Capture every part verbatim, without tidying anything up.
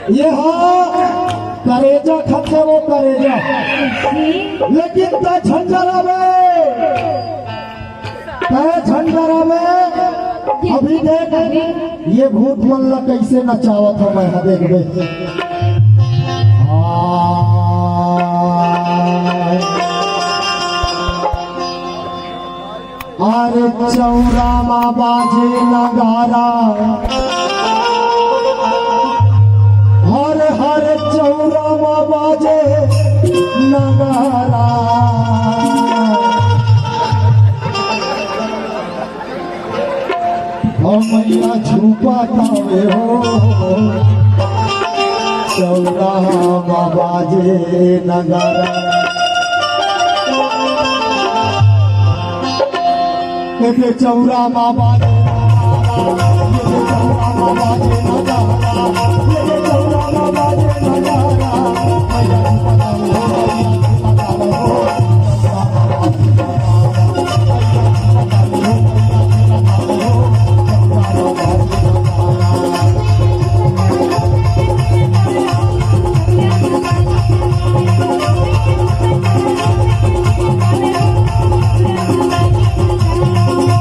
ये हा करेजा खत्म हो करेजा, लेकिन तै झंझर आवे, तै झंझर आवे। अभी देख ये भूत मन ला कैसे नचावत हो, मैं हा देखबे। अरे चौरा मा बाजे नगारा, हर हर चौरा मा बाजे नगारा। ओ मैया छुपा तावे हो, चौरा मा बाजे नगारा। एके चौरा मा बाजे नगारा, एके चौरा मा बाजे नगारा, एके चौरा मा बाजे नगारा।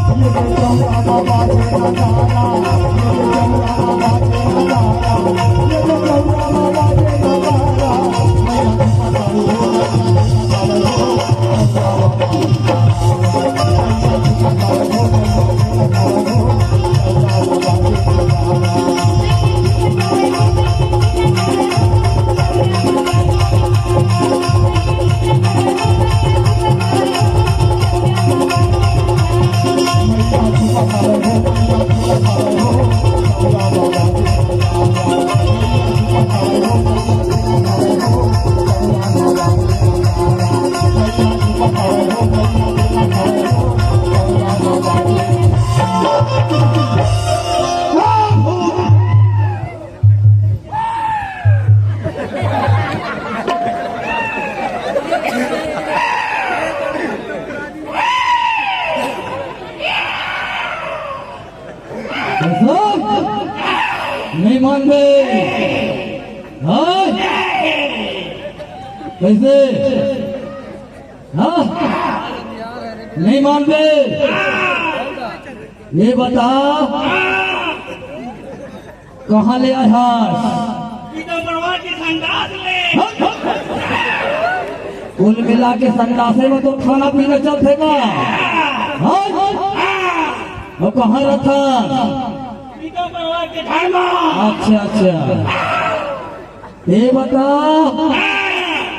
मैया छुपा तावे हो, मैया छुपा तावे हो। नहीं मानबे। हाँ? कैसे? हाँ? नहीं मानबे। ये बता, कहाँ ले आए हस? ई तो बड़वा के संडास ले। कुल मिला के संडासे में तो खाना पीना चलथे का? हाँ? अउ कहाँ रथस? ई तो बड़वा के घर में। अच्छा, अच्छा। ये बता,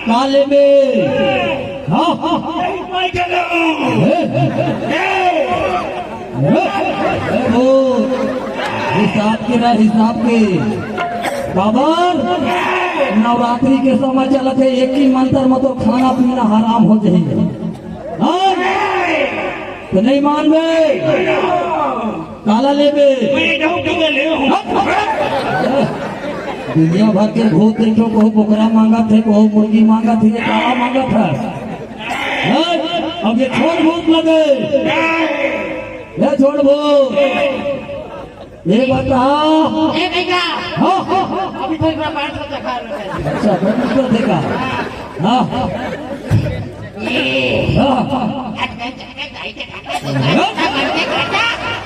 का लेबे? हाँ? यही पाई के ले। ए? ए? ए, वो हिसाब के ना, हिसाब के। काबर? नवरात्रि के समय चलत हे, एक ही मंत्र में तो खाना पीना हराम हो जाही। हाँ? तो नहीं मानबे? काला लेबे? मैं जाऊँ, तुमने ले हूँ। दुनिया भर के भूत देखो, कहूँ बोकरा मांगत हे, कहूँ मुर्गी मांगत हे, काला मांगत हे। हैं? अब ये छोड़ भूत लगे। ये छोड़ भूत। ये बता। ए भैया। हाँ, हाँ, हाँ। अभी तो एक बार पैंट को दिखा रहे हैं। अच्छा, पैंट को देखा। हाँ। ये। हाँ।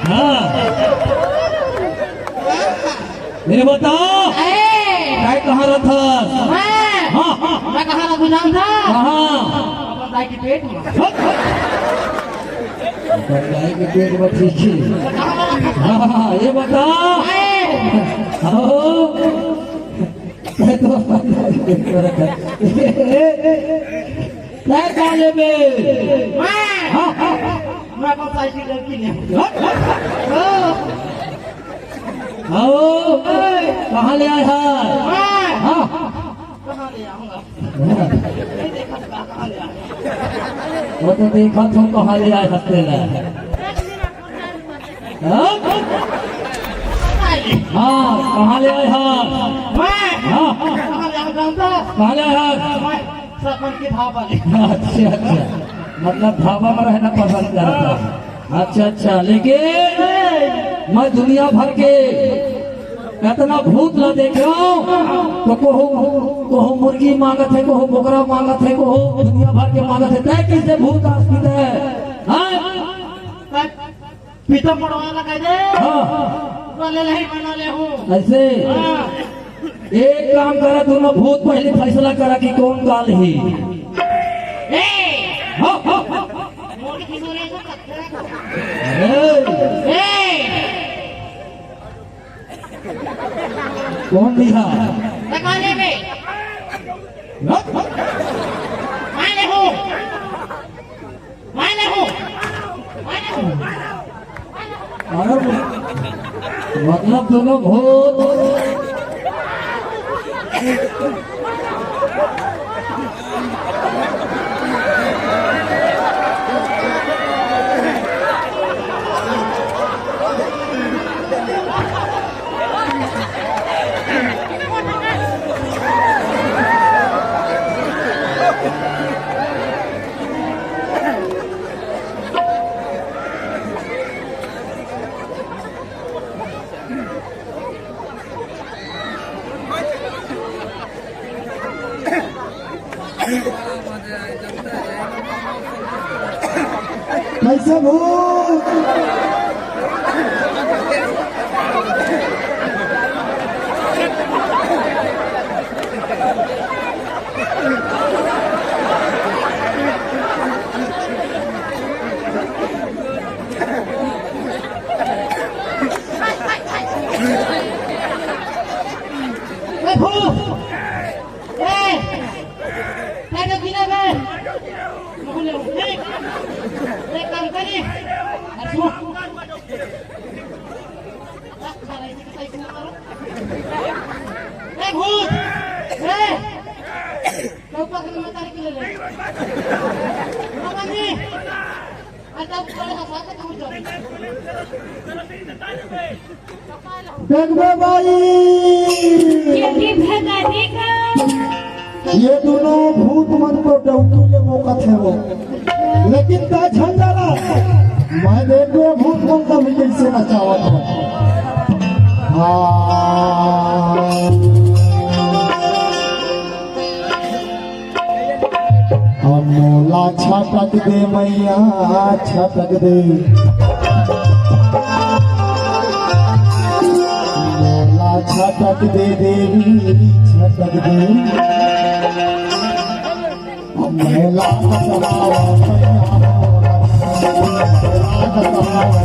हाँ। ये बता। ए। काय कहाँ रथस? मैं। हाँ, हाँ। मैं कहाँ रखूँ जानता? कहाँ? अपन दाई के पेट में। अपन दाई के पेट में ठीक ही। हाँ, हाँ, ये बता। ए। हाँ। ये तो अपन दाई के पेट में रखा। तै का लेबे? मैं। हाँ, हाँ। मैं अपन साइकिल लड़की ले। हाँ। आओ, कहाँ ले आए हस? हाँ। कहाँ ले आऊँगा? नहीं देखा तो कहाँ ले आऊँगा? वो तो देखा तो कहाँ ले आए हस तेला। हाँ? हाँ, कहाँ ले आए हस? मैं? हाँ। कहाँ ले आऊँगा? कहाँ ले आए हस? मैं सरपंच के ढाबा ले। अच्छा, अच्छा। मतलब ढाबा में रहना पसंद करता है। अच्छा, अच्छा, लेकिन मैं दुनिया भर के कतना भूत ला देखे हंव, त कहूं, कहूं मुर्गी मांगत हे, कहूं बोकरा मांगत हे, कहूं दुनिया भर के मांगत हे। तैं कइसे भूत आस पीते हे? हां? पीतम पड़वा ला कह दे। हां। बोले नहीं बना ले हूं। अइसे? हां। एक काम करा, दूनों भूत पहिली फैसला करा कि कोन काल ही। ए! हां, हां। मोर के खिसो रे, तो कत्थे। ए! ए! कोन दिहा? लगा ले बे। हां? मैं ले हूं। मैं ले हूं। मैं ले हूं। अरे, मतलब दूनों भूत। कइसे भूत? ए भूत! ए! काय डौकी ना बे? नको ले, ए! ए, काम करी। असो। ए, भूत! ए! लौका के मतारी के ले ले। बाबा जी! देखबे भाई, ये दूनों भूत मन तो डौकी ले मोकत हे वो, लेकिन तैं झन डरा, मैं देखबे भूत मन तो भी कइसे नचावत हे। हां। अब मोला छटक दे मैया, छटक दे। मोला छटक दे देवी, छटक दे। अब मोला छटक दे मैया, मोला छटक दे मैया।